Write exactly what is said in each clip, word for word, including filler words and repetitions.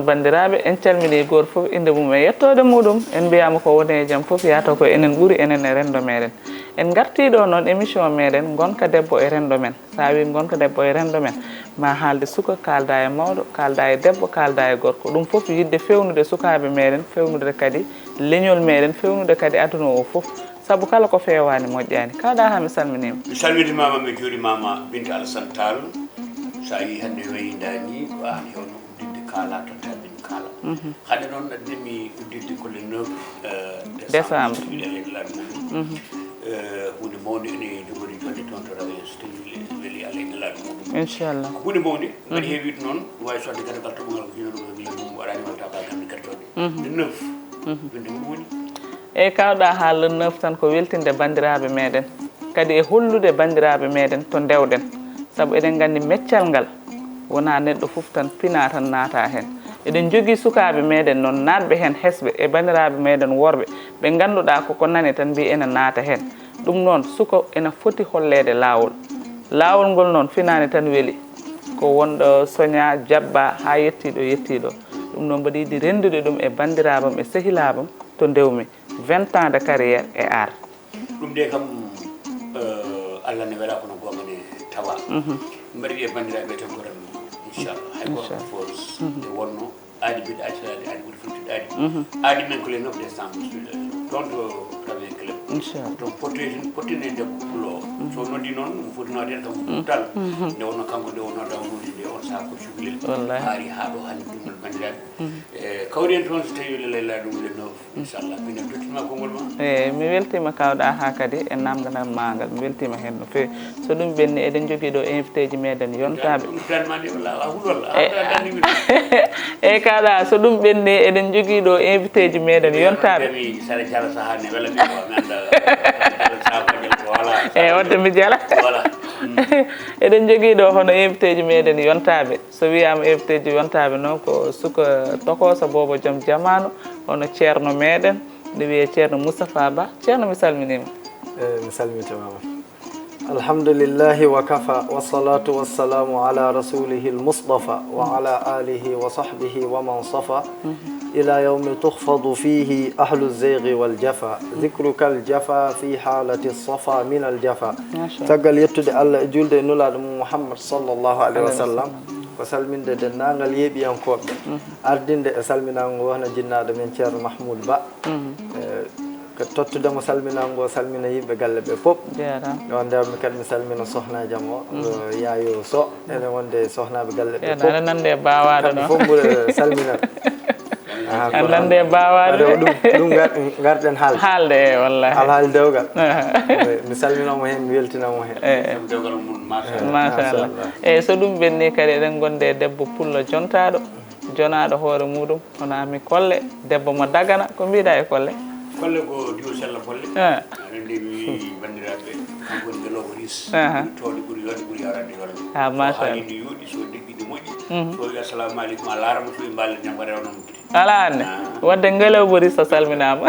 Banndiraaɓe, en calminii gooto fof innde mum e yettoode muɗum. En mbiyaama ko woni e jam fof yahata ko enen ɓuri enen e renndo meɗen. En ngartii ɗo noon émission meɗen Ngonka Debbo e Renndo Men. So a wii Ngonka Debbo e Renndo Men, ma haalde suka, kaalda e mawɗo, kaalda e debbo, kaalda e gorko. Ɗum fof yiɗde fewnude sukaaɓe meɗen, fewnude kadi leñol meɗen, fewnude kadi aduna o fof. Sabu kala ko feewaani moƴƴaani. Kaw Ɗaha, mi salminiima. Mi salminimaama, mi juurimaama, Binta Alassane Tall. So a yii hannde wayinda ni, ko aan hewno udditde kaala, totta min kaala. Hannde noon, addimi udditde ko le neuf, euh, décembre. Décembre. Ɗiɗi alayhi laaɗum. Euh, huunde mawnde ene jogori jonnde toon to Rawe, so tawi weli Allah ene laaɗum muɗum. Inchallah. Ko huunde mawnde, mbaɗi heewiide noon, waawi sodde kadi ngal toɓogal ko jino ɗum e mum waɗaani walla tawa kadi kadi toon. Le neuf. Wonde ko ɗum woni? Eyi, kaw Ɗaha, le neuf tan ko weltinde banndiraaɓe meɗen, kadi e hollude banndiraaɓe meɗen to ndewɗen, sabu eɗen nganndi meccal ngal wonaa neɗɗo fof tan pina tan naata heen. Eɗen njogii sukaaɓe meɗen noon naatɓe heen hesɓe e banndiraaɓe meɗen worɓe ɓe ngannduɗaa ko ko nani tan mbiyi ena naata heen. Ɗum noon, suka ena foti holleede laawol. Laawol ngol noon finaani tan weli, ko wonɗo soña, jaɓɓa haa yettii ɗo yettii ɗo. Ɗum noon mbaɗi yiɗi renndude ɗum e banndiraaɓam e sehilaaɓam to ndewmi. Vingt ans de carrière et art. Ɗum de kam, euh, Allah ne wela kono goonga ne tawa. Mbaɗi wiye banndiraaɓe tan ko renndo, inchallah. Hay gooto fof nde wonno aadi mbiɗa aadi aadi ɓuri fulfulde aadi. Aadi men ko le neuf décembre. Toon to Rawe Club. Inchallah. Toon pottoyten, pottinen debbo pullo o. So noddi noon, mo foti noddede kam tal. Nde wonno kanko nde o nodda o noddi nde on saha ko cukalel. Wallahi. Haari haa ɗo hannde ɗum noon banndiraaɓe. E, kawri en toon so tawi lelay laa ɗum le neuf. Inchallah, minen tottima konngol ma. Eyi, mi weltiima kaw Ɗaha kadi e naamndal ma ngal. Mi weltiima heen no feewi. So ɗum ɓenni, eɗen njogii ɗo invité ji meɗen yontaaɓe. Ɗum tan ma nde walla a hul walla a hul a danni min. Eyi, kaw Ɗaha, so ɗum ɓenni, eɗen njogii ɗo invité ji meɗen yontaaɓe. Sara jara saha ne wala mi ko mi annda. Sara jara saha ko wala. Eyi, wonde mi jala. Wala. Eɗen njogii ɗo hono invité ji meɗen yontaaɓe. So wiyaama invité ji yontaaɓe noon ko suka tokooso boobo joom jamaanu, hono ceerno meɗen, ne wiyee Ceerno Moustapha Ba. Ceerno, mi salminiima. Eyi, mi salmitimaama. Alhamdulillahi wa kafa, wa salatu wa salamu ala rasulihi al-Mustafa, wa ala alihi wa sahbihi wa man safa, ila yawmi tukhfadu fihi ahlu zaygi wal jafa, dhikruka al jafa fi halati safa min al jafa. Masha Allah. Caggal yettude Allah e julde e nulaaɗo mum Muhammad sallallahu alayhi wa sallam, ko salminde denndaangal yeeɓiyankooɓe, ardinde e salminaango wona jinnaaɗo men Ceerno Mahmoud Ba. E, ko tottude mo salminaango, salmina yimɓe galle ɓe fof. Jaaraama. Ɗo ndewmi kadi mi salmina sohnaaji am o, yaayo so, ene wonde sohnaaɓe galle ɓe fof. Aɗa nande e baawaɗo kamɓe fof mbuɗe salmina. Aha, aɗa nande e baawaɗo. Ɗum, ɗum ngar-, ngarɗen haalde. Haalde, e, wallahi. Alhaali dewgal. Aha. Eyi, mi salmina mo heen, mi weltina mo heen. Eyi. Dewgal mum, machallah. Machallah. Machallah. Eyi, so ɗum ɓenni kadi eɗen ngonde e debbo pullo jontaaɗo, jonaaɗo hoore muɗum. Kono ami Kolle, debbo mo Dagana, ko mbiɗa e Kolle? Kolle ko diw sella Kolle. Ah. Aɗa anndi mi banndiraaɓe, kanko woni ngelooba ris. Aha. Tooɗi ɓuri yooɗi ɓuri yawrande yolde. Ah, machallah. So haali ndi yooɗi, so deggi ndi moƴƴi. Mhm. So wi assalamu aleykum, a laarama, so wi mballe ñamga rewna mo gite. Ala anne. Ah. Wadde ngelooba ris a salminaama.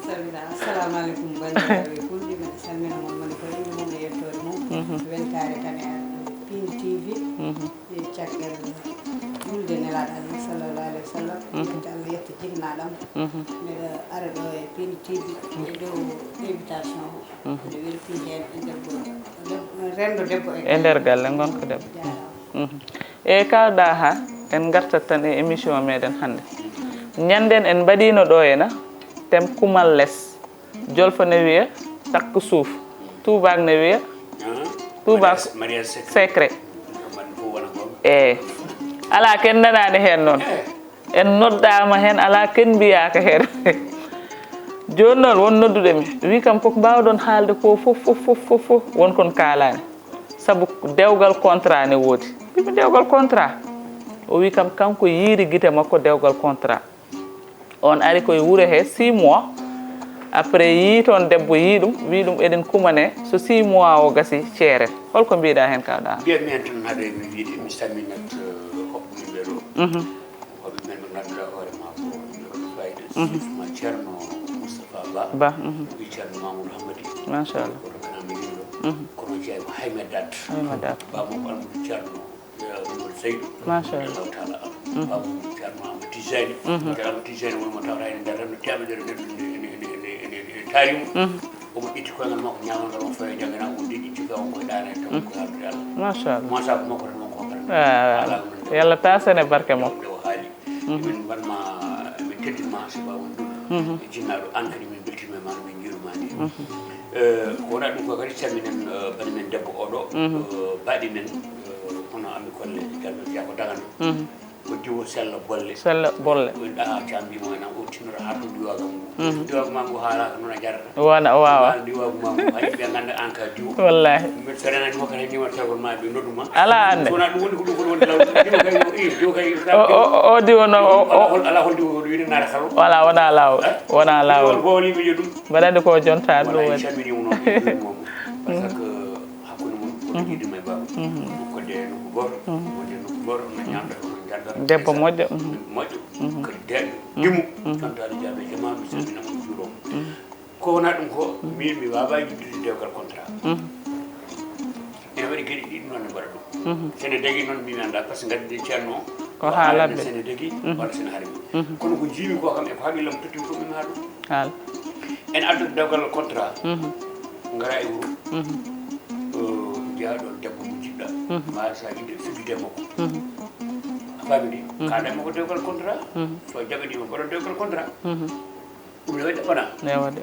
Salmina. Assalamu aleykum, banndiraaɓe fulɓe, mbiɗa salmina mon, moni ko inde mum e yettoode mum. Mhm. Wentaare tan e Pin T V. Mhm. E caggal julde Nelaaɗo Allah sallallahu alayhi wa sallam, mhm, yetta Allah, yetta jiknaaɗo am. Mhm. Mbeɗa ara ɗo e Pin T V, e dow invitation o. Mhm. Mbeɗa weltii heen e debbo, debbo, renndo debbo e e nder galle. Ngonka debbo. Jaaraama. Mhm. E kaw Ɗaha, en ngartat tan e émission meɗen hannde. Ñannden en mbaɗiino ɗo ena thème kumal les. Jolfo ne wiya takku suuf. Tuubaak ne wiya, ah, tuubaak mariage, mariage secret. Secret. Kamɓe fof wona goonga. Eyi. Alaa ken nanaani heen noon. Eh. En noddaama heen, alaa ken mbiyaaka heen. Jooni noon won nodduɗo mi, wi kam koko mbaawɗon haalde ko fof, fof, fof, fof, fof, won kon kaalaani. Sabu dewgal contrat ne woodi. Mbimi dewgal contrat? O wi kam kanko yiiri gite makko dewgal contrat. On ari koye wuro he six mois. Après yii toon debbo yii ɗum, wi ɗum eɗen kumane so six mois o gasi ceeren. Holko mbiɗa heen kaw Ɗaha? Mbiyatmi heen tan haade mi wiide mi salminat, eh, hoɓɓe men ɓe ɗo. Mhm. Hoɓɓe men ɓe ngannduɗaa hoore maa ko ɓe waɗi fayida. Mhm. Surtout ma Ceerno Moustapha Ba. Ba, mhm. Wi Ceerno Mamoudou Hammadi. Machallah. Koto kana mi windo. Mhm. Kono jeeyi ko Hayme Dat. Hayme Dat. Ba mo ko Almudu Ceerno. Mamadou Seydou. Machallah. Allahu taala alam. Mhm. Babu Ceerno Tijani, mo tawi Amadou Tijani woni mo tawata ene nder renndo teemedere nder ene taarimo. Omo ƴetti koyngal makko ñaamal ngal, o fawi jangana, o deƴƴi cika, on koye ɗaana e taw ko haaldude Allah. Machallah. Mo sa ko makko tan won ko kala. Ah, ala ɗum nde yalla tasene barke makko. Nde o haali. Min mbaɗma, min teddinma siba won ɗum. E jinnaaɗo an kadi min beltima e ma, min njuurma ni. Eh, ko wona ɗum ko kadi calminen, eh, bani men debbo oɗo, eh, baɗi men, eh, hono Ami Kolle Jallo Jako Dagana. Ko diwo sella bolle. Sella bolle. Min ɗaha cambi mo nan o tinora ha to diwa gam. Diwa ma ngu hala no na jarata. Wona, wawa. Diwa ma ngu hayi be ganda an ka diwo. Wallahi. Min so renani mo kan ni mo tawon ma be noduma. Ala ande. So na ɗum woni ko ɗum ko woni law. Diwo kay o i diwo kay. O, o, o, o diwo no, o, o. Ala hol, ala hol diwo ko wiide na kalo. Wala, wona law. Wona law. Woni mi jodum. Mbaɗande ko jonta ɗum. Wala woni. Camini mo non. Parce que hakkunde mum ko yiɗi may baaba. Kodde nokku gooto, wonde nokku gooto, no ñaamda, no jagga. Debbo moƴƴo. Moƴƴo. Kadi deeƴo. Dimu. Tantaali jaabe jama, mi salmina mo, mi juuro mo. Ko wona ɗum ko, min mi wawa yiddude dewgal contrat. Ene waɗi geɗe ɗiɗi noon ne mbaɗa ɗum. Sene dagi noon min anda, parce que ngaddi ceerno o haalande. Sene dagi walla sene harmi. Kono ko jiimi ko kam e ko haɓi lam totti ko min haɗu. Haal. En addu dewgal contrat. Ngara e wuro. Jeeya ɗon debbo mo jiɗɗa. Mbaasa yiɗde fiddude e makko. A faami de? Kaɗa makko dewgal contrat. So jaɓaniima mbaɗon dewgal contrat. Ɗum ne waɗi wona. Ne waɗi.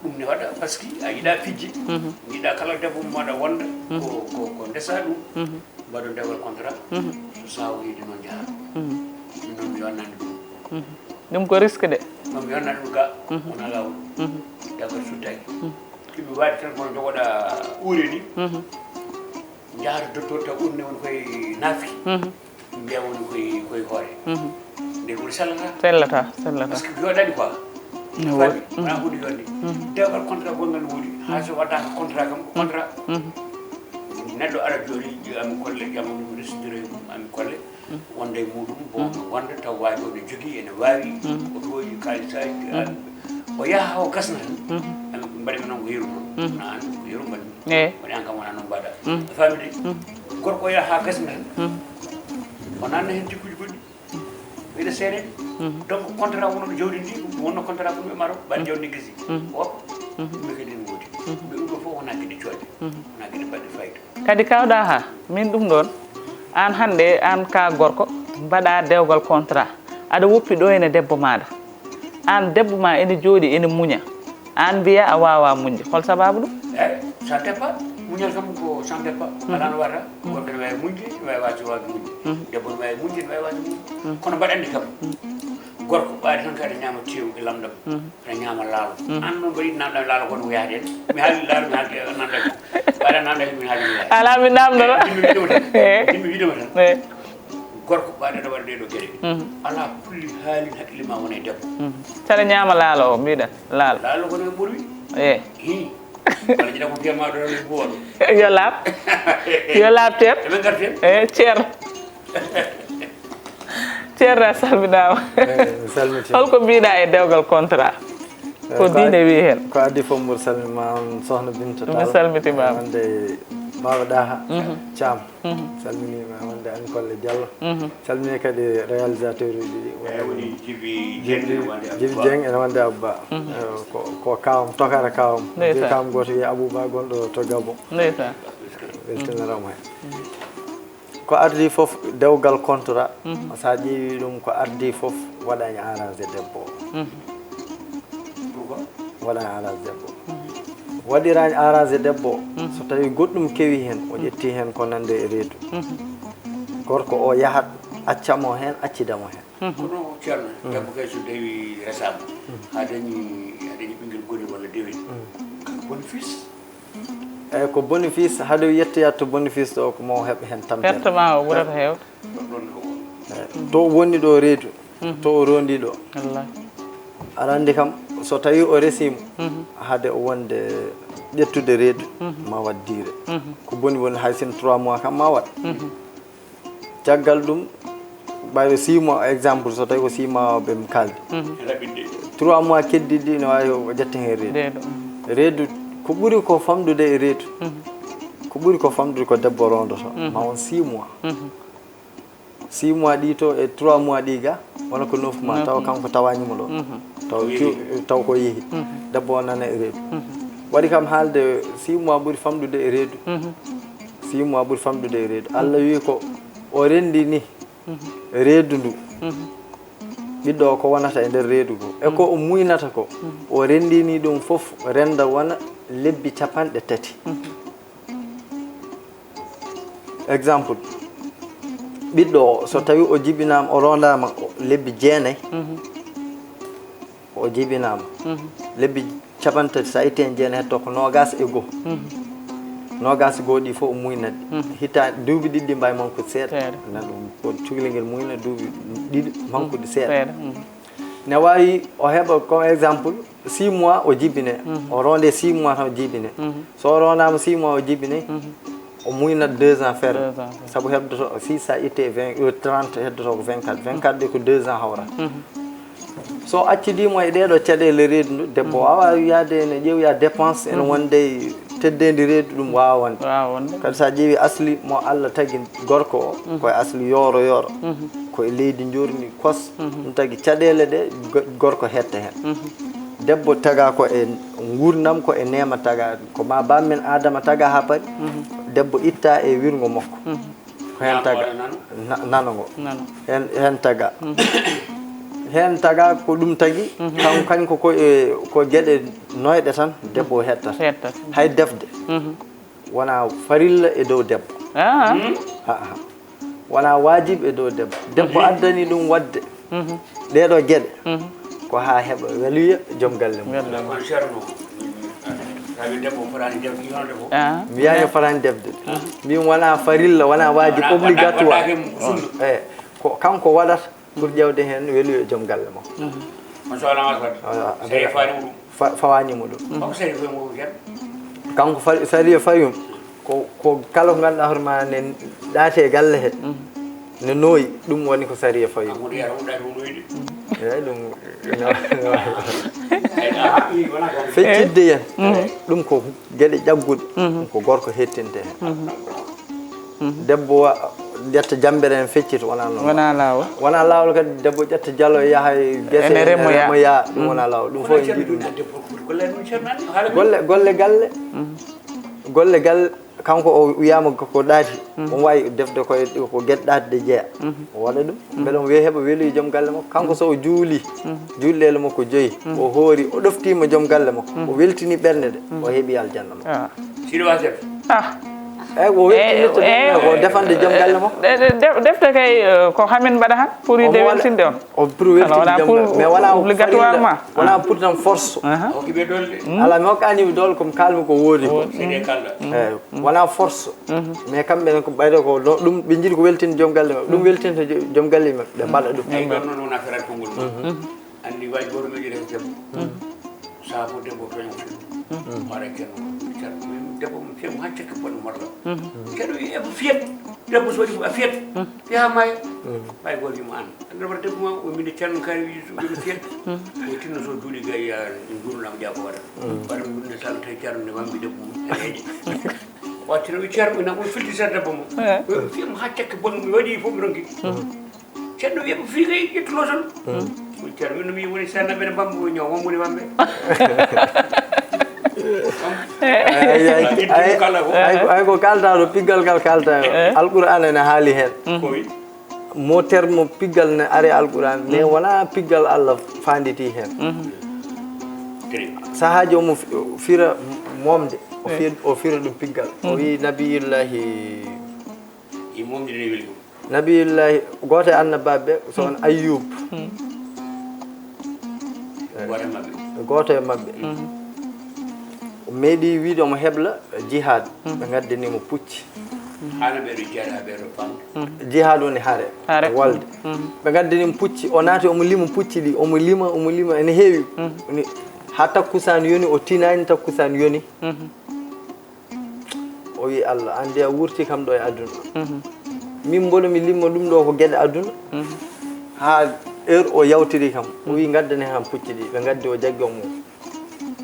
Ɗum ne waɗa parce que a yiɗa fijji. Yiɗa kala debbo mo maɗa wonda. Ko, ko, ko ndesa ɗum. Mbaɗon dewgal contrat. So sawo yiide noon jaha. Ɗum noon mi wannani ɗum. Ɗum ko risque de. Noon mi wannani ɗum ga. Wona laawol. Dewgal suddaki. Ɗum mi waɗi tan kono jogoɗa uure ni. Jahata docteur taw urne woni koye nafki. Mbiya woni koye, koye hoore. Nde woni sellata. Sellata, sellata. Parce que joɗani quoi. No woodi. Wona hunde yonde. Dewgal contrat gongal no woodi. Ha so waɗaka contrat kam ko contrat. Neɗɗo ara joni, Ami Kolle, jamo ɗum resdire Ami Kolle. Wonde e muɗum, bon, wonde taw waaji o ne jogii, ene waawi, o ɗooyi kaalisaji, o yaha o gasna tan. Mbaɗi mi noon ko yeru noon. Na an ko yeru mbaɗi. Eyi. Woni an kam wona noon mbaɗa. A faami de? Gorko o yaha ha gasna tan. O nanna heen jikkuuji goɗɗi. Ɓeyda seedeede. Donc contrat wonno jawdi ndi, ɗum wonno contrat ko mi maro, mbaɗi jawdi ndi gasi. O, ɗum kadi ne woodi. Mais ɗum ɗo fof wona geɗe cooɗe. Wona geɗe mbaɗɗe fayida. Kadi kawɗa ha, min ɗum ɗon, an hannde, an ka gorko, mbaɗa dewgal contrat. Aɗa woppi ɗo ene debbo maɗa. An debbo ma ene jooɗi, ene muña. An mbiya a wawa muñde. Hol sababu ɗum? Eyi, ça dépend. Muñal kam ko ça dépend. Alaa no wata. Gorko ne wawi muñde, ne wawi wasi wawde muñde. Debbo ne wawi muñde, ne wawi wasi muñde. Kono mbaɗanndi kam. Gorko ɓaade tan kadi ñaama tew e lamɗam. Aɗa ñaama laalo. An noon mbaɗi namdal laalo kono ko yaade. Mi haali laalo, mi haali namdal. Mbaɗa namdal, mi haali mi yaade. Ala mi namdoro. Yimɓe wiidoma tan. Eh. Yimɓe wiidoma tan. Eh. Gorko ɓaade aɗa waɗa ɗeɗo geɗe. Ala kulli haalin hakkille ma wona e debbo. Saɗa ñaama laalo o, mbiɗa laalo. Laalo kono e ɓorwi. Eh. Hi. Wala jiɗa ko fiyama ɗo e buwa ɗo. Yo laaɓ. Yo laaɓ, ceer. Eɓe ngarti hen. Eh, ceer. Ceerno, a salminaama. Eyi, mi salmitima. Holko mbiɗa e dewgal contrat? Eyi, ko diine wi hen? Ko addi fof mboɗo salmima on, Sohna Binta Tall. Mi salmitima. Wonde Baba Daha Thiam. Salminima wonde Ami Kolle Diallo. Salmini kadi réalisateur uji ɗi. Eyi, woni Jibi Dieng, Jibi, ene wonde Abba. Jibi Dieng ene wonde Abba. Eyi, ko, ko kawam, tokara kawam. Ndeysaan. Jeyi kawam goto wiye Abouba gonɗo to Gabon. Ndeysaan. Weltinanam hen. Ko ardi fof dewgal contrat, so a ƴeewi ɗum ko ardi fof waɗani arrangé debbo o. Waɗani arrangé debbo o. Waɗirani arrangé debbo o, so tawi goɗɗum kewi hen, o ƴetti hen ko nande e reedu. Gorko o yahat, accamo hen, accidamo hen. Kono ceerno, debbo kay so tawi resama, ha dañi, ha dañi ɓinguel goni walla dewel, ko bénéfice. Eyi, ko bénéfice, haade o yettoyat to bénéfice ɗo, ko mo heɓ heen tampere. Perte ma o ɓurata heewde. Eyi, to woni ɗo reedu, to o rondi ɗo. Wallahi. Aɗa anndi kam, so tawi o resima, haade o wonde ƴettude reedu, ma waɗ diire. Ko boni boni hay sin trois mois kam ma waɗ. Caggal ɗum, ɓayde six mois, exemple, so tawi ko six mois o ɓe kaldi. Trois mois keddiɗi ɗi ne wawi o ƴetta hen reedu. Reedu. Reedu, ko ɓuri ko famɗude e reedu. Ko ɓuri ko famɗude ko debbo rondoto, ma won six mois. Six mois ɗi to e trois mois ɗi ga, wona ko neuf mois, tawa kanko tawanimo ɗo. Taw cu- taw ko yeehi. Debbo o nana e reedu. Waɗi kam haalde six mois ɓuri famɗude e reedu. Six mois ɓuri famɗude e reedu. Allah wi ko o renndini reedu ndu. Ɓiɗɗo o ko wonata e nder reedu ngu e ko o muynata ko, o renndini ɗum fof rennda wona lebbi capanɗe tati. Exemple, ɓiɗɗo o, so tawi o jibinaama, o rondaama lebbi jeenay, o jibinaama lebbi capanɗe tati, so a itti heen jeenay, hetto ko noogaas e goo. Noogaas e goo ɗi fof o muynat ɗi. Hita duuɓi ɗiɗi ɗi mbaawi mankude seeɗa. Seeɗa. Na ɗum ko cukalel ngel muyna duuɓi ɗiɗi mankude seeɗa. Seeɗa. Ne waawi o heɓa, comme exemple, six mois o jibine. O ronde six mois tan o jibine. So o rondaama six mois o jibine, o muynat deux ans ferme. Deux ans ferme. Sabu heɓdoto six, sa itte vingt, euh, trente, heddoto ko vingt-quatre. Vingt-quatre ɗe ko deux ans hawra. So accidimo e ɗeɗo caɗeele reedu ndu, debbo wawa yaade ene ƴeewoya dépense, ene wonde teddeendi reedu, ɗum wawa wonde. Wawa wonde. Kadi sa ƴeewi asli mo Allah tagi gorko o, ko e asli yooro yooro. Ko e leydi njorni kos, ɗum tagi caɗeele ɗe go- gorko hetta heen. Debbo taga ko e nguurndam, ko e neema taga, ko ma bammen Adama taga ha paari. Debbo itta e wirngo makko. Ko heen taga. Na- nano ngo. Nano. Heen, heen taga. Heen taga ko ɗum tagi, kan- kañ ko, ko, e, ko geɗe noyɗe tan debbo o hettata. Hettata. Hay defde wona farilla e dow debbo. Ah. Ah, ah. Wona waajib e dow debbo. Debbo addani ɗum waɗde ɗeɗo geɗe. Ko ha heɓa weluya joom galle mum. Galle mum. Kono Ceerno, tawi debbo fotaani defde, yonde fof. Ah. Mbiya yo fotaani defde. Mbimi wona farilla, wona waajib, obligatoire. Eh, ko kanko waɗata pour ƴewde heen weluya joom galle makko. On so alama fadde. Wala, sey faani ɗum. Fa- fawanimo ɗum. Kanko sariya fawi mo ken. Kanko fa- sariya fawi mo ko, ko kala ko ganduɗa hoore ma ne ɗaate e galle he, ne nooyi, ɗum woni ko sariya fawi mo. Kanko ɗo yara ɗum ɗaate ɗum ɗoyde. Eyyi, ɗum feccitde yen. Ɗum ko geɗe ƴagguɗe. Ɗum ko gorko hettinte hen. Debbo wa- ƴetta jambere en feccita, wona noon. Wona laawol. Wona laawol kadi, debbo ƴetta jalo yaha e gese, ene remoya. Remoya, ɗum wona laawol. Ɗum fof en njiɗi ɗum. Golle, golle galle. Golle galle, kanko o wiyama ko ɗaati. On wawi defde koye ko geɗe ɗaati ɗe jeeya. O waɗa ɗum. Beele on weeɓa weluya joom galle makko. Kanko so o juuli, juulɗeele makko joyi, o hoori, o ɗoftima joom galle makko, o weltini ɓernde nde, o heeɓi aljanna makko. Ah. Siɗo wawi sef. Ah. Eyyi, o weltinirta ɗum, eh, ko defande joom galle makko. De- de- de- defte kay, eh, ko hamin mbaɗa han pour yiɗde weltinde on. O pour weltinde joom galle. Mais wona obligatoirement. Wona pour tan force. Aha. Hokki ɓe doole. Ala, mi hokkanimo doole, komi kalmi ko woodi ko. Seede kalɗa. Eyyi, wona force. Mais kamɓe ne ko ɓayde ko ɗo- ɗum ɓe jiiɗi ko weltinde joom galle maɓɓe. Ɗum weltinta jo- joom galle maɓɓe. Ɓe mbaɗa ɗum. Eyyi, ɗon noon wona ferat konngol ma. Anndi waji goto mijo rek debbo. Saha fof debbo toña ko fiyam. Mara ceerno, ceerno, debbo mo fiyam ha cakki bonno morla. Ceerno wi emo fiyat. Debbo so waɗi fof a fiyat. Fiya maya. Ɓay goto wimo an. Aɗa wara debbo ma o minde ceerno kari wi so ɓe fiyat. O tinno so duuɗi gay ya jurnama ƴaako waɗa. Waɗa ɗum nde tan tawi ceerno ne wambi debbo mum. Wattina wi ceerno ina o filti seeɗa debbo mum. Fiyam ha cakki bonno mi waɗi fof mi ronki. Ceerno wiya ko fii kay ƴettuno tan. Ceerno min no mi woni seeɗa mbeɗa mbamba ko ñaw won woni wambe. Ay, ay, ay, ay, ay, ko kalta ɗo, piggal ngal kalta ɗo. Alqur'an ene haali heen. Ko wi? Mo termo piggal ne ari alqur'an, mais wona piggal Allah fanditi heen. Sahaaji omo fi- fira momde, o fi- o fira ɗum piggal. O wi nabiyullahi I momde ne weli ɗum. Nabiyullahi, gooto e annabaaɓe ɓe, so on Ayyub. Gooto e maɓɓe. Gooto e maɓɓe. O meeɗi wiide omo hebla jihad. Ɓe ngaddani mo pucci. Haala ɓe ɗo jihad haa ɓe ɗo famde. Jihad woni hare, hare. Walde. Ɓe ngaddani mo pucci, o naati omo lima pucci ɗi, omo lima, omo lima, ene heewi. Ni, haa takkusaan yoni, o tinaani takkusaan yoni. O wi, "Allah, an de a wurti kam ɗo e aduna. Min mboɗo mi limma ɗum ɗo ko geɗe aduna." Haa heure o yawtiri kam, o wi, "Ngaddane kam pucci ɗi." Ɓe ngaddi, o jaggi omo.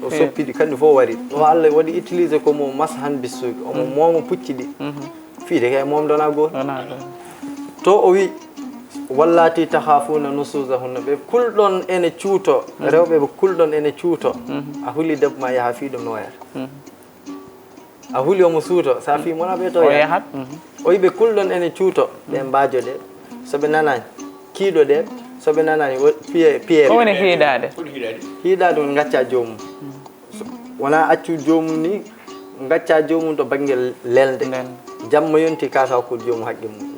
O soppi ɗi, kanƴi fof wari. Ɗo Allah waɗi utilisé ko mo mashan bissuuki, omo mooma pucci ɗi. Fiide kay momdana goto. To o wi, Wallati takhafuna nusuzahunna, ɓe kulɗon ene cuuto, rewɓe ɓe kulɗon ene cuuto. A huli debbo ma yaha fii ɗum no wayata. A huli omo suuto, sa fii mona ɓe to O yahat. yahat. O yiɓe kulɗon ene cuuto, ɓe mbaajo ɗe. So ɓe nanani, kiiɗo ɗe. So ɓe nanani, o piye, piye. Ko woni hiiɗaade? Hiiɗaade woni ngacca joomum. Wona accu joomum ni, ngacca joomum to bannge lelde. Nden. Jamma yonti ka sa hokku joomum haqqe mum.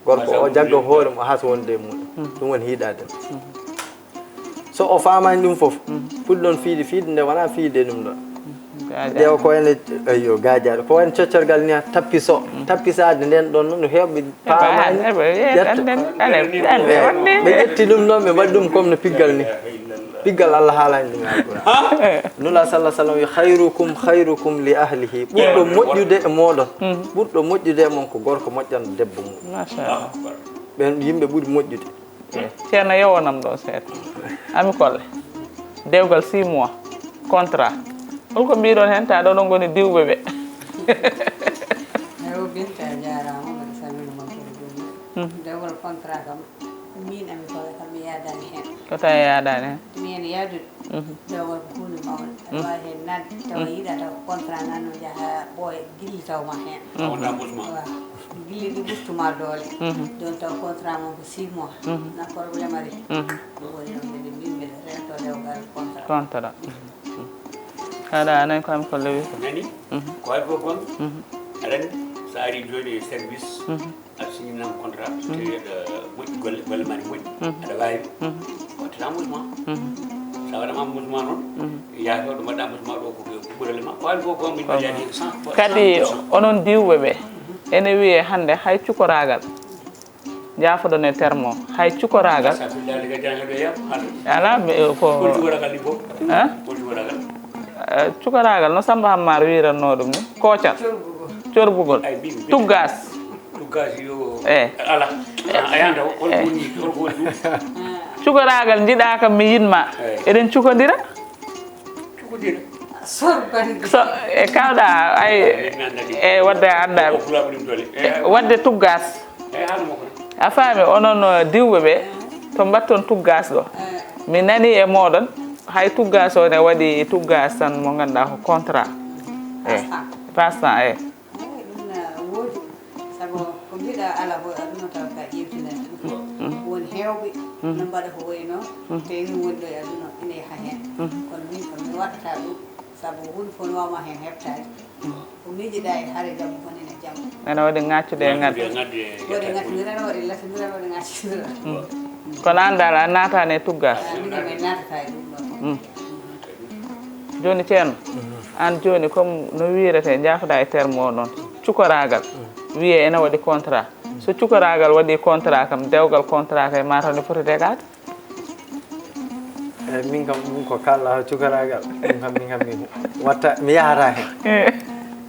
Gorko o jagga hoore mum, o hasa wonde e mum. Ɗum woni hiiɗaade. So o faamaani ɗum fof, puɗɗon fiide, fiide nde wona fiide ɗum ɗo. Nde o ko ene, ayyo, gaajaɗo. Ko wayno coccorgal ni, tappiso. Tappisaade nden ɗon noon, no heewɓe paamaani. Ƴetta. Ɓe ƴetti ɗum ɗon, ɓe mbaɗi ɗum comme no piggal ni. Piggal Allah haalani ɗum e Alquran. Nula sallallahu sallam wi, "Khairukum khairukum li ahlihi." Ɓurɗo moƴƴude e mooɗon. Ɓurɗo moƴƴude e mon ko gorko moƴƴanɗo debbo mum. Machallah. Ɓen yimɓe ɓuri moƴƴude. Ceerno, yewanam ɗo seeɗa. Ami Kolle, dewgal six mois, contrat. Holko mbiɗon hen, ta ɗo ɗon ngoni diwɓe ɓe? Ewo, Binta, a jaaraama, mbaɗa salmina mon kadi ɗum. Dewgal contrat kam, min Ami Kolle kam mi yaadaani hen. Ko tawi a yaadaani hen? Mi hen yaadude. Dewgal ko huunde mawnde. Aɗa waawi heen naatde, tawa yiɗaa taw ko contrat nan no jaha ɓooya gilli taw ma heen. Wonta ɓurtuma. Waaw. Gilli ɗi ɓurtuma doole. Ɗon taw contrat mon ko six mois. Na problème ari. Ɗum woni ɗon mbiɗa min mbiɗa rento dewgal contrat. Contrat. Aɗa anani ko Ami Kolle wi ko? Nani? Ko waɗi fof kon, aɗa anndi, so a ari jooni e service, a signinama contrat, so tawi aɗa moƴƴi golle, golle ma ne moƴƴi, aɗa waawi, wattata mouvement. So a waɗama mouvement noon, yaha to ɗo mbaɗɗa mouvement ɗo, ko, ko golle ma. Ko waɗi fof kon, min mbaɗi hen cent, cent pour cent. Kadi onon diwɓe ɓe, ene wiyee hannde hay cukoraagal, jaafoɗon e terme o, hay cukoraagal. Sa fillaali ka jaaño ɗo yam, hannde. Alaa, mi, ko Hol cukoraagal ni fof? Hein? Hol cukoraagal? Eh, cukoraagal no Samba Hammar wiiratnoo ɗum ni, koocal. Corbugol. Corbugol. Ay, min, min. Tuggaas. Tuggaas yo. Eh. Ala. A yanta, hol ko woni, hol ko woni ɗum? Cukoraagal njiɗaa kam mi yiɗ ma. Eh. Eɗen cukondira. Cukondira. Sorbande. So, e kawɗa, ay, Ay, mi anndaa ɗum. E wadde a anndaa. Ko pulaar ɗum doole. Eh, wadde tuggaas. Eh, haala mo kono. A faami, onon, uh, diwɓe ɓe, to mbatton tuggaas ɗo. Eh. Mi nani e mooɗon, hay tuggaas o ne waɗi tuggaas tan mo ngannduɗaa ko contrat. Eh, passe-temps. Passe-temps, eh. Eey, ɗum na woodi. Sabu ko mbiɗa ala ko aduna taw ka ƴeewtinani ɗum. Won heewɓe no mbaɗa ko wayi noon, te min woni ɗo e aduna ina yaha heen. Kono min kam mi waɗata ɗum, sabu huunde fof no waawma heen heɓtaade. Ko miijiɗa e hare janngo kon ene janngo. Ene waɗi ŋaccude e ŋadde. Waɗi ŋattindira, waɗi lasindira, waɗi ŋaccindira. Kono aan dal a naataani e tuggaas. Ah, min kam mi naatata e ɗum ɗo. Jooni, Ceerno, aan jooni, comme no wiirete, njaafoɗaa e terme o noon, cukoraagal, wiyee ene waɗi contrat. So cukoraagal waɗii contrat kam, dewgal contrat kay, mataw ne foti degaade? Eey, min kam, ɗum ko kaalɗaa cukoraagal, ɗum kam, min kam, mi watta, mi yahata heen. Eh.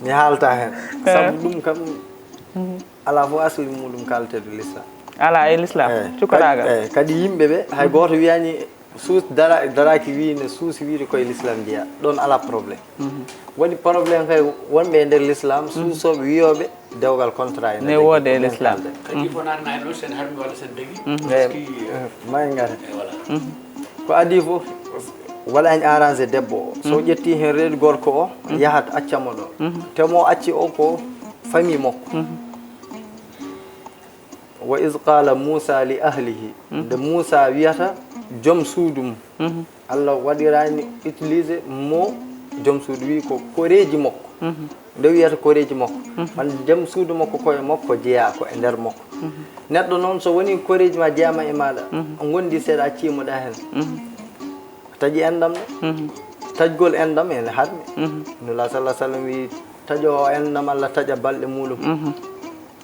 Mi haalta heen. Eh. Sabu ɗum kam, alaa fof asli muɗum kaalteeɗo l'islam. Alaa e l'islam, eh, cukoraagal. Kadi, eh, kadi yimɓe ɓe, hay gooto wiyaani suus dara-, daraaki wii ne suusi wiide koye l'islam njeyaa. Ɗoon alaa problème. Waɗi problème kay wonɓe e nder l'islam, suusooɓe, wiyooɓe dewgal contrat ene ne woodi e l'islam. Kadi fof naatana e ɗoon, sen harmi walla sen dagi. Eh, parce que, eh, ma en ngara. Eh, voilà. Ko adii fof, waɗaani arrangé debbo o. So ƴettii heen reedu gorko o, yahat acca mo ɗo. Te mo acci o ko famille makko. Wa iz qala Musa li ahlihi, nde Musa wiyata joom suudu mum, Allah waɗiraani utilisé mo joom suudu, wi ko koreeji makko. Nde wiyata koreeji makko, man joom suudu makko ko e makko jeyaa, ko e nder makko. Neɗɗo noon so woni koreeji ma jeyaama e maaɗa, a ngondi seeɗa, a ciimoɗa heen. A taƴi enɗam ɗo. Taƴgol enɗam ene harmi. Nula sallah sallam wi, taƴo o enɗam, Allah taƴa balɗe muɗum.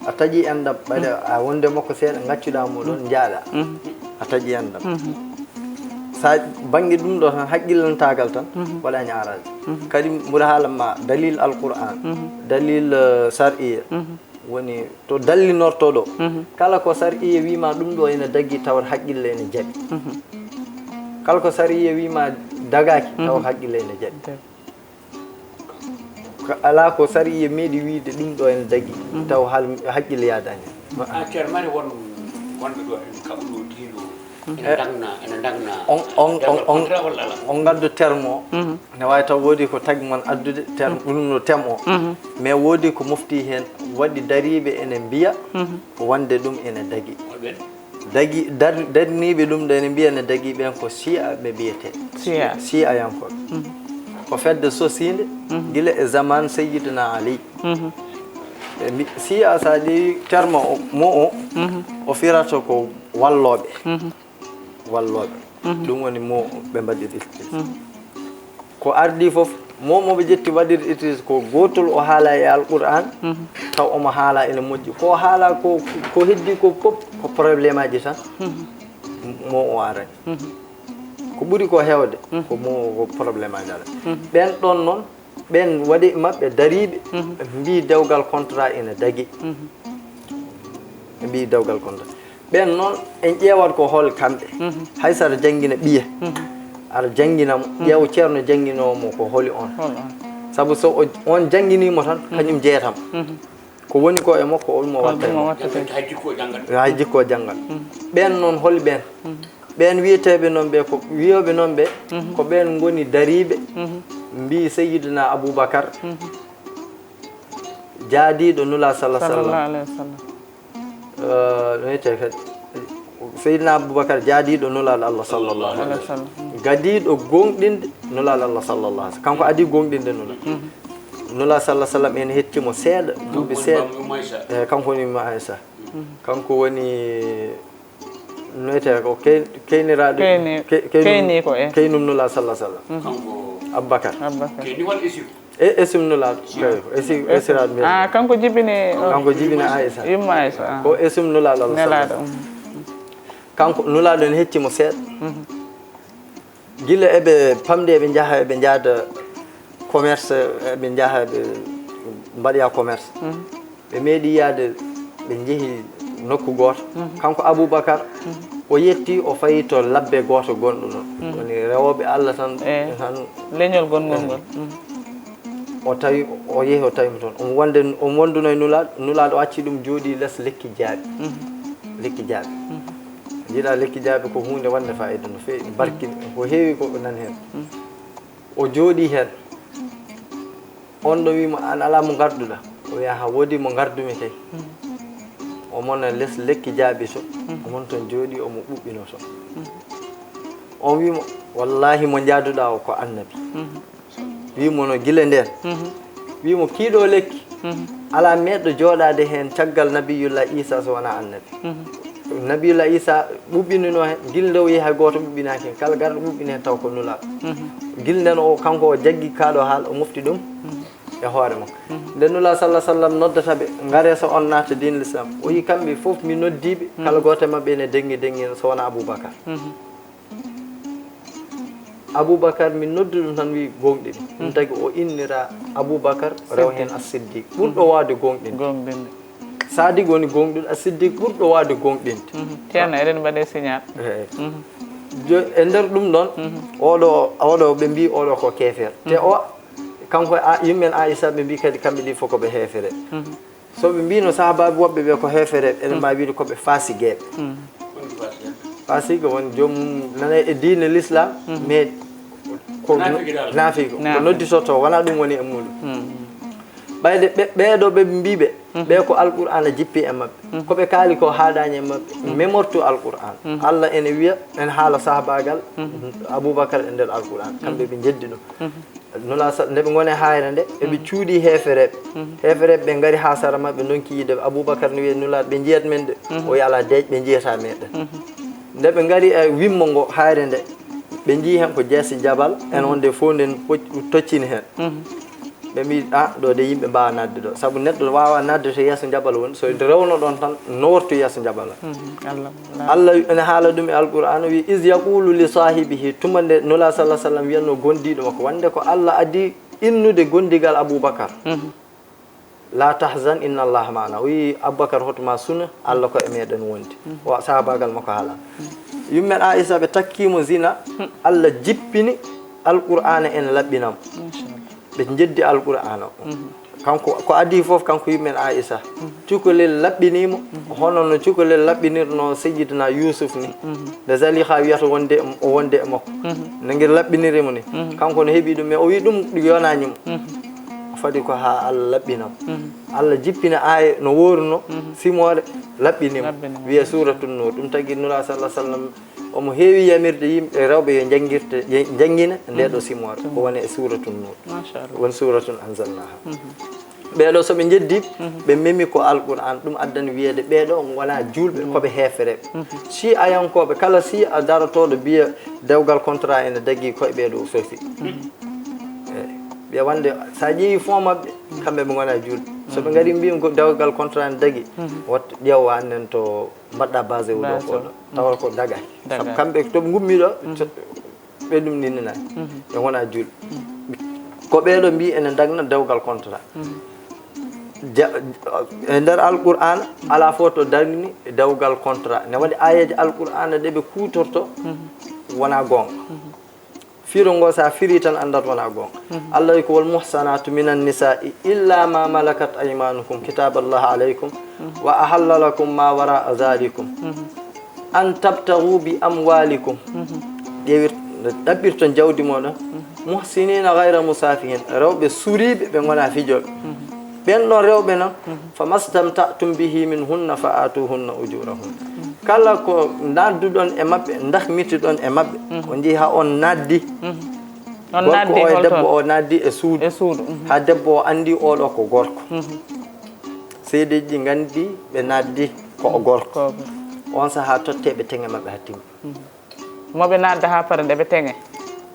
A taƴi enɗam, ɓayde a wonde makko seeɗa, ngaccuɗa mo ɗon, njaaɗa. A taƴi enɗam. Sa bannge ɗum ɗo tan, haqqillantaagal tan, waɗani arrangé. Kadi mboɗo haalan ma dalil Alquran, dalil, eh, shar'iyya. Woni to dallinorto ɗo. Kala ko sariya wiima ɗum ɗo ene dagi, tawat haqqille ene jaɓi. Kala ko sariya wiima dagaaki, taw haqqille ene jaɓi. Ko alaa ko sariya meeɗi wiide ɗum ɗo ene dagi, taw hal haqqille yaadaani. A ceer mari won Wonɓe ɗo en kaɓuno diino ene dagna, ene dagna on on on on contrat walla ala? On ngaddu terme o. Ne wawi taw woodi ko tagi mon addude terme ɗum no tem o. Mais woodi ko mofti hen, waɗi dariɓe ene mbiya wonde ɗum ene dagi. Holɓen? Dagi dar- darniɓe ɗum ɗo ene mbiya ne dagi ɓen ko siya ɓe mbiyete. Siya. Siya yankoɓe. Ko fedde sosinde gila e zaman Sayyidina Ali. Ɓe mbi- siya sa ƴeewi terme o mo o o firata ko walloɓe. Walloɓe. Ɗum woni mo ɓe mbaɗiri. Ko ardi fof, mo moɓe ƴetti waɗir utilise ko gotol o haala e alquran. Taw omo haala ene moƴƴi ko haala ko ko heddi ko pop ko probléme aji tan. Mo o arani ko ɓuri ko hewde ko mo ko probléme aji ala. Ɓen ɗon noon ɓen waɗi maɓɓe dariɓe. Mbi dewgal contrat ene dagi. Ɓe mbi dewgal contrat. Ɓen noon en ƴeewat ko hol kamɓe. Hay so aɗa janngina ɓiye, aɗa janngina mo ƴeew ceerno jannginowo mo ko holi on. Sabu so o- on jannginimo tan kañum jeetam. Ko woni ko e makko o ɗum o watta e makko. Hay jikko janngal. Ɓen noon holi ɓen? Ɓen wiyeteeɓe noon ɓe ko wiyoɓe noon ɓe ko ɓen ngoni dariɓe. Mbi Sayyidina Aboubacar jaadiɗo nula sallah sallam. No wiyetee kadi Seydina Aboubacar jaadiiɗo nulaaɗo Allah sallallahu alaihi wasallam. Gadiiɗo gonɗinde nulaaɗo Allah sallallahu alaihi wasallam. Kanko adii gonɗinde nula. Nula sallallahu alaihi wasallam en hetti mo seeɗa duuɓi seeɗa. Eyi, kanko woni Ummu Aisha. Kanko woni no wiyetee ko key- keyniraaɗo. Keyni- ke- keynum- keyniko, eh. Keynum nulaaɗo sallallahu alaihi wasallam. Aboubacar. Aboubacar. E esum nulaaɗo. Esi esiraaɗo men. Ah, kanko jibini o- Kanko jibini Aisha. Yumma Aisha, ah. Ko esum nulaaɗo Allah nelaaɗo. Kanko nulaaɗo en hecci mo seeɗa. Gila eɓe pamde eɓe njaha eɓe njaada commerce, eɓe njaha eɓe mbaɗoya commerce. Ɓe meeɗi yaade ɓe njehi nokku gooto. Kanko Aboubacar o yetti o fayi to labbe gooto gonɗo ɗon. Woni rewooɓe Allah tan. Tan leñol gonngol ngol. O tawi o yehi o tawi mo toon omo wonde omo wonduno e nulaaɗo. Nulaaɗo o acci ɗum jooɗi les lekki jaaɓi. Lekki jaaɓi. Njiɗa lekki jaaɓi ko huunde wonde fayida no feewi barki ko heewi ko nani heen. O jooɗi heen. On ɗo wiimo an alaa mo ngarduɗa? O wiya ha woodi mo ngardumi kay. Omona les lekki jaaɓi to. Omon toon jooɗi omo ɓuɓɓino toon. On wiimo wallahi mo njaaduɗa o ko annabi. Wiimo no gila ndeen. Wiimo kiiɗo lekki alaa meeɗɗo jooɗaade heen caggal nabiyullah Isa so wonaa annabi. Nabiyullah Isa ɓuɓɓinino heen gila nde o yehi hay gooto ɓuɓɓinaaki heen kala garɗo ɓuɓɓini heen taw ko nulaaɗo. Gila ndeen o kanko o jaggi kaaɗo haal o mofti ɗum e hoore makko. Nde nulaa sallah sallam noddata ɓe ngare so on naata diin l'islam o yi kamɓe fof mi noddiiɓe kala gooto e maɓɓe ene dengi dengi so wonaa Aboubacar. Aboubacar min noddu ɗum tan wi gonɗini ɗum tagi o innira Aboubacar rew heen As-Siddiq ɓurɗo waawde gonɗinde. Sadiq woni gonɗuɗo As-Siddiq ɓurɗo waawde gonɗinde. Ceerno eɗen mbaɗe signal. Eyi. Jo- e nder ɗum ɗon oɗo oɗo ɓe mbi oɗo ko keefeer te o kanko a- yimɓe men Aissa ɓe mbi kadi kamɓe ɗi fof ko ɓe heefere. So ɓe mbino sahabaaɓe woɓɓe ɓe ko heefereɓe ene mbawi wiide ko ɓe fasigeɓe. Fasige woni joom nana e diine l'islam mais ko nafigo ko nodditoto wona ɗum woni e muɗum. Ɓayde ɓe- ɓeeɗo ɓe mbiɓe ɓe ko alqur'ana jippi e maɓɓe ko ɓe kaali ko haɗani e maɓɓe memortu alqur'an. Allah ene wiya ene haala sahabagal aboubacar e nder alqur'an kamɓe ɓe jeddi ɗum. Nula sa nde ɓe ngoni e haayre nde eɓe cuuɗi heefereɓe. Heefereɓe ɓe ngari ha sara maɓɓe donki yiide aboubacar ne wiya nula ɓe jiyat men de. O wiya ala deeƴ ɓe jiyata meɗen. Nde ɓe ngari e wimmo ngo haayre nde ɓe jii hen ko jeese jabal en on de fof nden toccini hen. Ɓe mbi a ɗo de yimɓe mbawa nadde ɗo saabu neɗɗo wawa nadde to yeeso jabal woni so rewno ɗon tan no wortu yeeso jabal. Allah ene haala ɗum e alqur'ana wi is yaqulu li sahibihi tuma nde nula sallah sallam wiyanno gondiɗo makko wonde ko Allah addi innude gondigal aboubacar. La tahzan inna allaha maana o wi aboubacar hotuma suna Allah ko e meɗen wondi. O sahabagal makko haala yummen aissa ɓe takkimo zina. Allah jippini alqur'ana ene laɓɓinamo. Ɓe jeddi alqur'ana o Kanko ko adii fof, kanko yumma en Aisa, cukalel laɓɓinii mo, hono no cukalel laɓɓinirnoo Sayyidina Yusuf ni. Nde Zalikha wiyata wonde o wonde e makko, no ngel laɓɓiniri mo ni, kanko no heɓi ɗum, mais o wi ɗum yonaani mo. O fadi ko haa Allah laɓɓina mo. Allah jippina aaya no wooruno, simoore laɓɓini mo. Laɓɓini mo. Wiye Suratun Nur. Ɗum tagi Nula sallallahu alaihi wasallam omo heewi yamirde yimɓe rewɓe yo njangirte, yo njangina nde ɗo simoore. Ko woni e Suratun Nur. Machallah. Won suratun anzalnaha. Ɓeeɗo so ɓe njeddi, ɓe memi ko Alquran, ɗum addani wiyeede ɓeeɗo wona juulɓe, ko ɓe heefereɓe. Si a yankooɓe, kala si a darotooɗo biya dewgal contrat ene dagi koye ɓeeɗo o sosi. Eyi. Ɓe wonde, so a ƴeewi fond maɓɓe, kamɓe ɓe ngona juulɓe. So ɓe ngari mbi ko dewgal contrat ene dagi, wat ƴeewa annen to mbaɗɗa basé o ɗo. Basé ko o. Ɗo. Tawa ko daga. Daga. Sabu kamɓe to ɓe ngummi ɗo, ɓe ɗum ninninani. Ɓe ngona juulɓe. Ko ɓeeɗo mbi ene dagna dewgal contrat. Ja-, e nder Alqur'aana, alaa fof to dagni dewgal contrat. Ne waɗi aayeeje Alqur'aana ɗe ɓe kuutorto, wona goonga. Firo ngo, so a firi tan, anndat wona goonga. Allah wi ko, "Wal muhsanatu minan nisa'i illa ma malakat aymanukum, kitaballahi alaykum, wa ahalla lakum ma wara'a zalikum." An tabtagu bi amwalikum. Ƴeewir, ɗaɓɓirton jawdi moɗon. Muhsinina ghayra musafihin. Rewɓe suriiɓe, ɓe ngona fijooɓe. Ɓen ɗon rewɓe non, fa mastamta'tum bihi min hunna fa atuhunna ujurahunna. Kala ko nadduɗon e maɓɓe, ndahmitiɗon e maɓɓe. On njehi haa on naddi. On gorko naddi o e holto? Debbo o naddi e suudu. E suudu. Haa debbo o anndi oɗo ko gorko. Seedeeji nganndi ɓe naddi ko o gorko. Ko o gorko. On sahaa totte ɓe teŋe maɓɓe haa timmi. Mo ɓe nadda haa pare nde ɓe teŋe?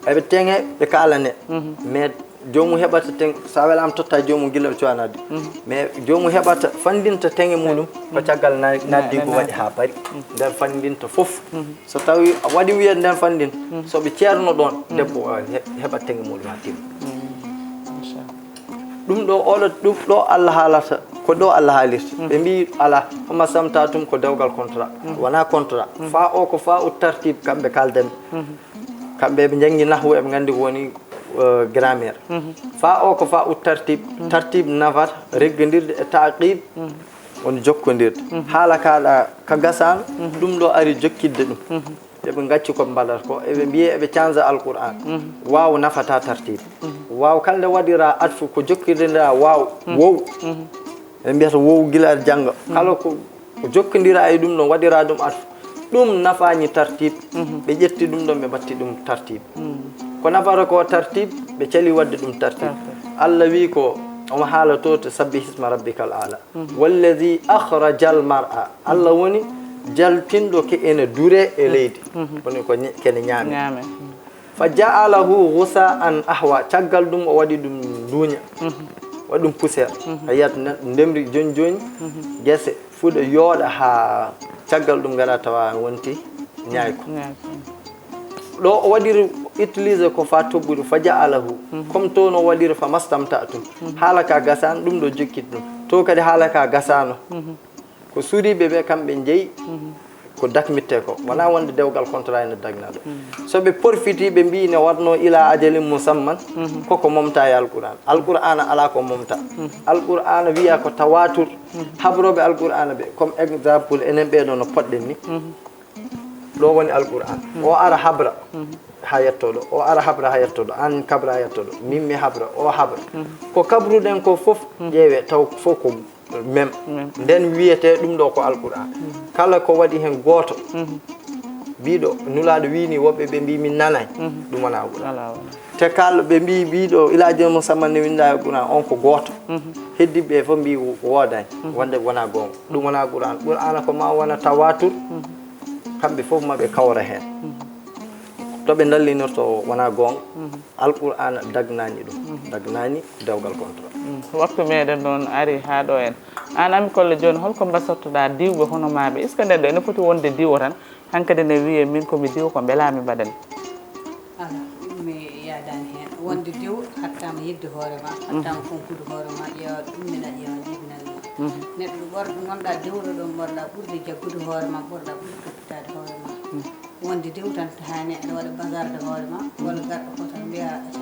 Eɓe teŋe, ɓe kaalane. Mais joomum heɓata teŋ, so a welaama totta joomum gila ɓe cuwa naddi. Mais joomum heɓata, fanndinta teŋe muɗum ko caggal na-, naddi ko waɗi haa pari. Nden fanndinta fof. So tawi a waɗi wiyat nden fanndin, so ɓe ceerno ɗon, debbo o he-, heɓat teŋe muɗum haa timmi. Machallah. Ɗum ɗo, oɗo, ɗum ɗo Allah haalata, ko ɗo Allah haalirta. Ɓe mbi alaa, fama samta tum ko dewgal contrat. Wona contrat. Fa o ko fa u tartib, kamɓe kaldanɓe. Kamɓe ɓe njanngi nahwu, eɓe nganndi ko woni, eh, grammaire. Fa o ko fa u tartib, tartib nafata reggondirde e taqib, woni jokkondirde. Haala kaɗa ka gasano, ɗum ɗo ari jokkidde ɗum. Eɓe ngacci ko mbaɗata ko, eɓe mbiye eɓe canza Alquran. Waaw nafata tartib. Waaw kala nde waɗira atfu ko jokkidira waaw, wow. Ɓe mbiyata wow gila aɗa jannga. Kala ko, ko jokkondira e ɗum ɗon, waɗira ɗum atfu. Ɗum nafaani tartib. Ɓe ƴetti ɗum ɗon, ɓe mbatti ɗum tartib. Ko nafata ko tartib, ɓe cali waɗde ɗum tartib. Tartib. Allah wi ko omo haala to, to sabbih isma rabbikal aala. Wallazi akhrajal mar'a. Allah woni jaltinɗo ke ene dure e leydi. Woni ko ñe-, kene ñaame. Ñaame. Fa ja'alahu ghusa'an ahwa. Caggal ɗum o waɗi ɗum duuña. Waɗi ɗum poussière. A yiyat na-, ndemri joni joni, gese, fuɗa yooɗa haa caggal ɗum ngara tawa wonti ñaayko. Ñaayko. Ɗo o waɗiri utilisé ko fa toɓɓude, fa ja'alahu. Comme to no waɗiri fa mastamta'tum. Haala ka gasano, ɗum ɗo jokkiti ɗum. To kadi haala ka gasano. Ko suriiɓe ɓe, kamɓe njeyi ko dakmitte ko. Wona wonde dewgal contrat ene dagna ɗo. So ɓe porfiti, ɓe mbi ne watno ila ajalin musamman, koko momta e Alqur'an. Alqur'ana ala ko momta. Alqur'ana wiya ko tawatur. Habrooɓe Alqur'ana ɓe, comme exemple, enen ɓeɗo no poɗɗen ni. Ɗo woni Alqur'an. O ara habra ha yetto ɗo. O ara habra ha yetto ɗo. An kabra ha yetto ɗo. Min mi habra. O habra. Ko kabruɗen ko fof, ƴeewe taw fof ko même. Même. Nden wiyete ɗum ɗo ko Alqur'an. Kala ko waɗi hen gooto, biɗo Nulaaɗo wini, woɓɓe ɓe mbi min nanay. Ɗum wona Alqur'an. Ala wala. Te kala ɓe mbi biɗo ila ajalin musamman ne winda e Qur'an, on ko gooto. Heddiɓe ɓe fof mbi wooday. Wonde wona goonga. Ɗum wona Qur'an. Qur'ana ko ma wona tawatur. Kamɓe fof ma ɓe kawra heen. To ɓe dallinirto wona goonga. Alqur'ana dagnani ɗum. Dagnani dewgal contrat. Waktu meɗen noon ari haa ɗo en. An Ami Kolle, jooni holko mbasortoɗa diwɓe hono maɓe? Est-ce que neɗɗo ene foti wonde diwo tan? Hankadi ne wiye min ko mi diwo ko mbela mi mbaɗani. Ala, ɗum mi yaadani heen. Wonde diw hattama yidde hoore ma, hattama fonkude hoore ma, ƴeewa ɗum mina ƴeewa jibinani ma. Neɗɗo ɗo ɓor-, gonɗa diwɗo ɗo ɓorɗa ɓurde jaggude hoore ma, ɓorɗa ɓurde toppitaade hoore ma. Wonde diw tan tahani aɗa waɗa bazarde hoore ma, walla garɗo ko tan mbiya aca.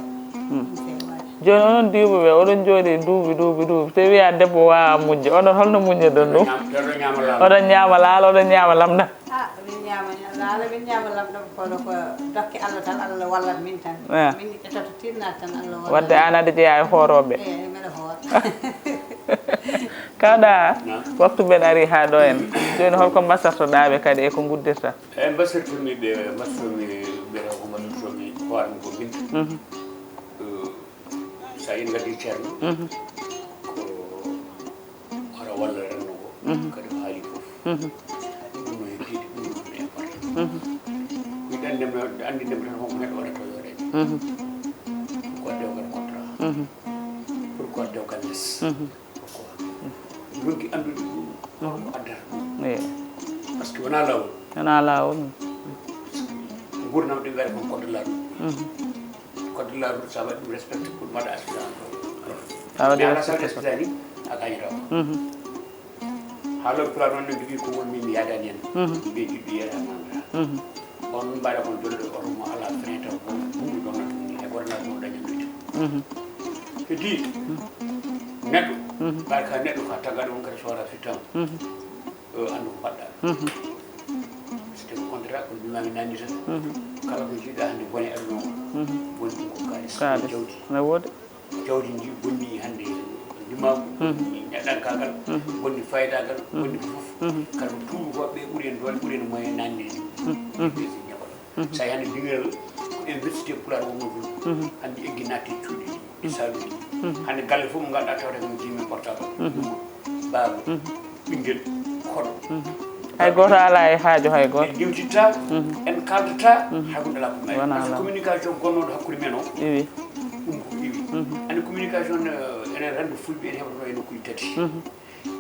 Ɗum feewaade. Jooni onon diwɓe ɓe, oɗon jooɗi duuɓi, duuɓi, duuɓi. Te wiya debbo waawa muñde, onon holno muñirɗon ɗum? Ñaam-, oɗon ñaama laalo. Oɗon ñaama laalo, oɗon ñaama lamɗam. Ah, min ñaama ña-, laalo, min ñaama lamɗam, kono ko dokke Allah tan, Allah wallat min tan. Ah. Min ƴettata tinnaade tan, Allah wallat. Wadde an aɗa jeyaa e hoorooɓe? Eey, mbeɗa hoora. Kawɗa, naam, waktu men ari haa ɗo en. Jooni holko mbasartoɗaa ɓe kadi e ko nguddirta? Eey, mbasartomi ɓe, mbasartomi ɓe, ko mbasartomi hoore am ko min. Mhm. Eh, so a yii ngaddi ceerno, mhm, ko hoto walla renndo ngo, mhm, kadi ko haali fof. Mhm. Ɗum no heddiide, ɗum no important. Mhm. Ko yiɗi anndinde, anndinde tan ko neɗɗo waɗata ko yooɗeede. Mhm. Pourquoi dewgal contrat? Mhm. Pourquoi dewgal les? Mhm. Pourquoi? Ronki anndude ɗum, holko addata ɗum? Eey. Parce que wonaa laawol. Wonaa laawol. Nguurndam ɗi mbaɗa kon code de la route. Mhm. Code de la route, so a waɗi ɗum respecté, ko ɗum waɗa accident. A waɗi. Mais alaa sago respecté. Respecté ni, a gañata ko. Mhm. Haalooɓe pulaar noon ne njogii ko woni min mi yaadaani heen. Mhm. Mbiye ɓiɓɓe yiyata mamata. Mhm. On mbaɗa kon jolde oto mo alaa frein taw ko ɗum ɗum ɗon ɗum e goto na ɗum daña ɗum. Mhm. Heddi. Mhm. Neɗɗo. Mhm. Mbaɗa ka neɗɗo ka tagaɗo on kadi so wara fittaama. Mhm. Eh, anndu ko mbaɗɗa. Mhm. So tawi ko contrat, ko mbimami nanni tan. Mhm. Kala ko jiiɗa hannde bone aduna o. Mhm. Boni ɗum ko kaalis, ko kaalis, jawdi. Ne woodi. Jawdi ndi bonni hannde ndimaagu, mhm, bonni neɗɗankaagal, mhm, bonni faydaagal, mhm, bonni fof. Mhm. Kala ko tuubakooɓe ɓuri en doole, ɓuri en moyen nanni. Mhm. Ɓe si ñaɓal. Mhm. So a yii hannde dingiral ko université pulaar wonnoo toon. Mhm. Hannde eggi naatti cuuɗi ɗi, mhm, saluuji. Mhm. Hannde galle fof mo ngalɗa tawata ko jiimi portable. Mhm. Baaba. Mhm. Ɓinngel, koɗo. Mhm. Hay gooto alaa e haaju hay gooto. En ndiwtitta, mhm, en kaaldata, mhm, hay huunde alaa ko mari. Wonaa. Parce que alaa. Communication gonnooɗo hakkunde men o, iwi, ɗum ko iwi. Mhm. Andi communication, eh, enen renndo fulɓe ene heɓotono e nokkuuji tati. Mhm.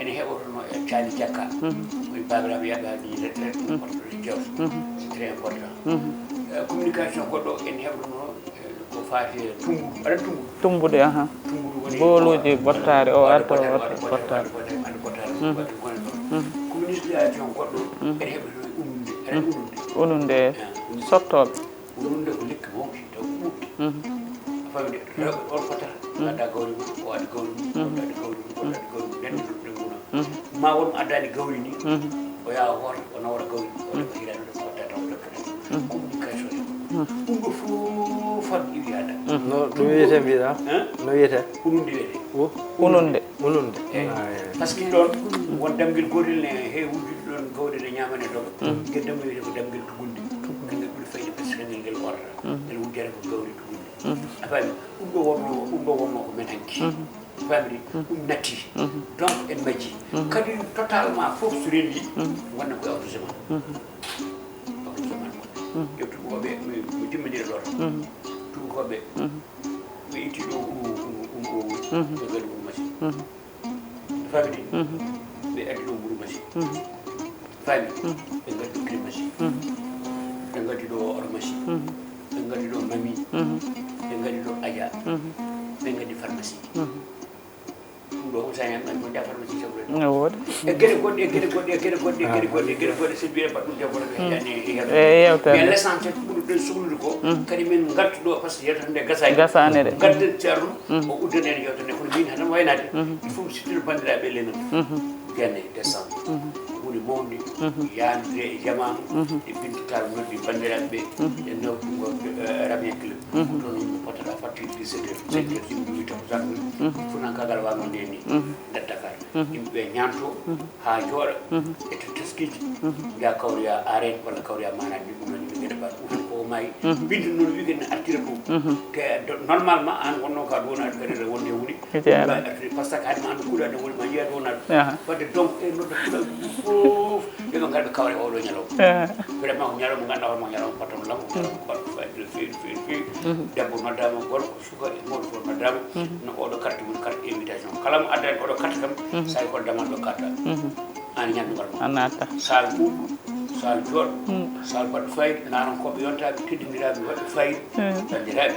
Ene heɓotono e Caali Jakka. Mhm. Koye baabiraaɓe yaaɓe haa ɗi retraite, mhm, important, jawdi. Mhm. C'est très important. Mhm. Eh, communication goɗɗo ene heɓotono, eh, ko faati e tummbudu. Aɗa anndi tummbudu? Tummbudu, aha. Tummbudu woni booluuji ko ɓottaari, o waɗa arta, o ɓottaari, waɗa ɓottaari, ɓottaari. Waɗa ɓottaari, waɗa ɓottaari, mhm, waɗa ɓottaari. Mhm. Communication goɗɗo, mhm, ene heɓa to ununde, aɗa anndi ununde? Ununde, eh, ununde. Sottooɓe. Ununde ko lekki mawki, taw ko ɓuuɓti. Mhm. A faami de? Rewɓe on fotata, mhm, adda gawri mum, o addi gawri mum, mhm, o addi gawri mum, o addi gawri mum, nden ɗum ɗum nguna. Mhm. Ma won mo addani gawri ni, mhm, o yaha hoota, o nawra gawri, o rema hiraande ɗo, o watta taw o dokkata. Mhm. Communication. Mhm. Ɗum ɗo fof fat iwi hada. Mhm. No, no wiyete mbiɗa? Hein? No wiyete? Hununde wiyete. Wo? Hununde. Hununde. Eyi. Ah, eyi. Par ce que ɗon won damngel gootel ne heewi wujjude ɗon gawri ne ñaama ne doga. Mhm. Ngel damngel wiyete ko damngel tugunde. Tugunde. Ngel ɓuri fayde par ce que ngel, ngel orata. Mhm. Ngel wujjata ko gawri tugunde. Mhm. A faami? Ɗum ɗo wonno, ɗum ɗo wonno ko men hanki. Mhm. Family, mhm, ɗum natti. Mhm. Donc, en majji. Mhm. Kadi, totalement, fof so rendi, mhm, wonna ko awto zaman. Mhm. Awto zaman. Mhm. Yo tubakoɓe, mi, mi timmini e lor. Mhm. Tubakoɓe, mhm, ɓe itti ɗo ɓuru, ɓuru, ɓuru, ɓuru. Mhm. Ɓe ngari ɓuru machine. Mhm. Family, mhm, ɓe addi ɗo ɓuru machine. Mhm. Famille, mhm, ɓe ngaddi ɗo Crémagie, mhm, ɓe ngaddi ɗo Ormagie, mhm, ɓe ngaddi ɗo Mami, mhm, ɓe ngaddi ɗo Adja, mhm, ɓe ngaddi pharmacie. Mhm. Ɗum ɗo fof so a ñaami, ko ndaa pharmacie sabu rek. Ne woodi. E geɗe goɗɗe, e geɗe goɗɗe, e geɗe goɗɗe, e geɗe goɗɗe, e geɗe goɗɗe, so mbiyen mbaɗ ɗum debbo rek, mhm, heƴani e yewtere. E yewtere. Mais l'essentiel ko ɓurɗen sohlude ko, mhm, kadi min ngartu ɗo, par ce que yewtere nde gasaani. Gasaani de. Ngarten ceerno, mhm, o uddana en yewtere nde, kono min haɗan waynaade. Mhm. Il faut mi siftora banndiraaɓe Leynatou. Mhm. Jannde décembre. Mhm. Woni mawndi, mhm, yaandude e jamaanu, mhm, e Binta Tall noddi banndiraaɓe ɓe, mhm, e nawtungo, eh, Rabien Club. Mhm. Toon yimɓe potata fattude dix-sept heures, mhm, sept heures, yimɓe wi takkusaan wi, mhm, funankaagal wano nde ni, mhm, nder Dakar. Mhm. Yimɓe ɓe ñaanto, mhm, haa njooɗa, mhm, etta taskiji, mhm, njaha kawroya arène walla kawroya maanaji, ɗum woni ɓe ngeɗa ba, ɗum ko o maayi. Mhm. Binta noon weekend ne artira ɗum. Mhm. Te do-, normalement, aan wonno ka ɗo wona kadi wonde woni. Ete ara. Parce que hade ma anndu kuuɗa nde woni ma yiya ɗo na. Aha. Wadde donc, e nodda kuuɗa fof, ɓe ɓe ngarɓe kawre oɗo ñalawma. Aha. Vraiment, ko ñalawma ganduɗa hoorema, ñalawma patton law, ñalawma patton fayida no feewi, no feewi, no feewi. Mhm. Debbo noddama, gorko, suka, e mawɗo fof noddama. Mhm. No oɗo carte woni carte invitation. Kala mo addani oɗo carte kam, mhm, sa yi hoddama ɗo carte. Mhm. An ñamdugal ma. A natta. Sal ɓuuɓɗo, sal jooɗo, mm, sal baɗɗo fayida, narankoɓe yontaɓe, teddindiraaɓe, waɗɓe fayida, mm, banndiraaɓe.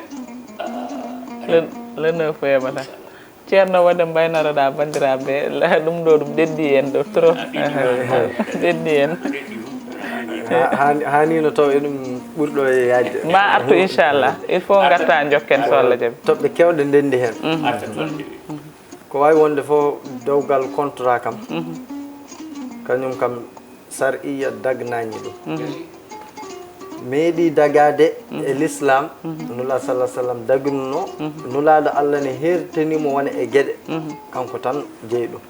Ah, le, le neuf weeɓata. Inchallah. Ceerno, waɗde mbaynotoɗa banndiraaɓe, la, ɗum ɗo ɗum ɓeddi en ɗo trop. Ah, ɓeddi ma. Ɓeddi en. Ɓeddi ɗum. Ha- hani- hanino taw eɗum ɓurɗo e yaajde. Ma artu, inchallah. Il faut gatta jokken, so Allah jaɓi. Toɓɓe kewɗe ndendi heen. Ko wawi wonde fof, dewgal contrat kam, kañum kam, sar'iya dagnani ɗum. Meeɗi dagade e l'islam. Nula sallah sallam dagnuno. Nulaɗo Allah ne hertani mo wona e geɗe, kanko tan jeyi ɗum.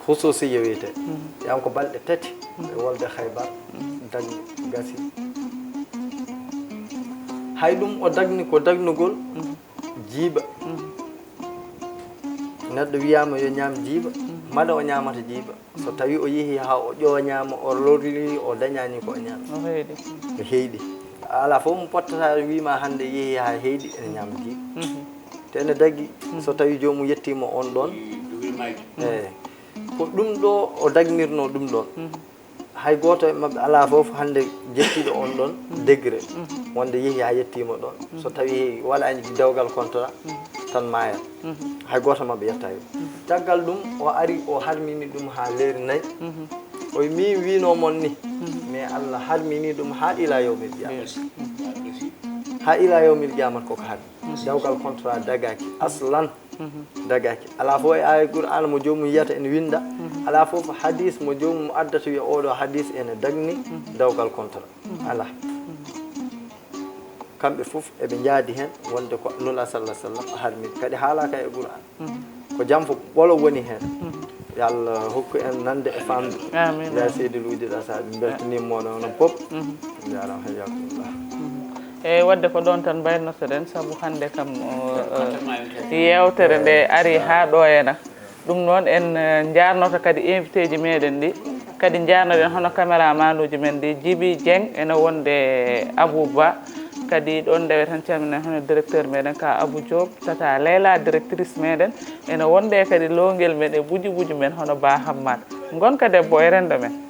Hususiya wiyete. Yan ko balɗe tati e wolde Khaybar, dagni, gasi. Hay ɗum o dagni ko dagnugol jiiba. Neɗɗo wiyama yo ñaam jiiba, mala o ñaamata jiiba. So tawi o yehi ha o ƴooñama, o lorli, o dañani ko o ñaami, no heyɗi. Ala fof mo pottata wima hande yehi ha heyɗi ene ñaama jiiba. Te ene dagi, so tawi joomum yettima on ɗon. Eyi. Ko ɗum ɗo o dagnirno ɗum ɗon. Hay gooto e maɓɓe alaa fof hannde jettiiɗo on ɗon degré, wonde yehi haa yettiima ɗon. So tawii waɗaani dewgal contrat, tan maayat. Hay gooto maɓɓe yettaani. Caggal ɗum, o ari, o harmini ɗum haa leeri nayi. O wi, "Min wiino mon ni, mais Allah harmini ɗum haa ila yawmil qiyama." Haa ila yawmil qiyama koko harmi. Dewgal contrat dagaaki aslan. Dagaki. Alaa fof e aaya Qur'aana mo joomum yiyata ene winnda. Alaa fof hadis mo joomum addata wiya oɗo hadis ene dagni dewgal contrat. Alaa. Kamɓe fof eɓe njaadi heen wonde ko Nula sallah sallam harmi. Kadi haalaaka e Qur'aan. Ko jam fof ɓolo woni heen. Yo Allah hokku en nande e famde. Amin, ya amin. Seydi Luuji Ɗa Saaɓi, min mbeltaniima mon onon fof. Njaaraama, hayyakumullah. Eyi, wadde ko ɗoon tan mbaynotoɗen, sabu hannde kam, o, o, yeewtere nde ari haa ɗo ena. Ɗum noon, en, eh, njaarnoto kadi invité ji meɗen ɗi, kadi njaarnoɗen hono caméraman uji men ɗi, Djiby Dieng, ene wonde Abou Ba, kadi ɗoon ndewe tan calminen hono directeur meɗen ka Abou Diop, Tata Leila, directrice meɗen, ene wonde kadi loongel men e buji buji men hono Ba Hammat. Ngonka debbo e renndo men.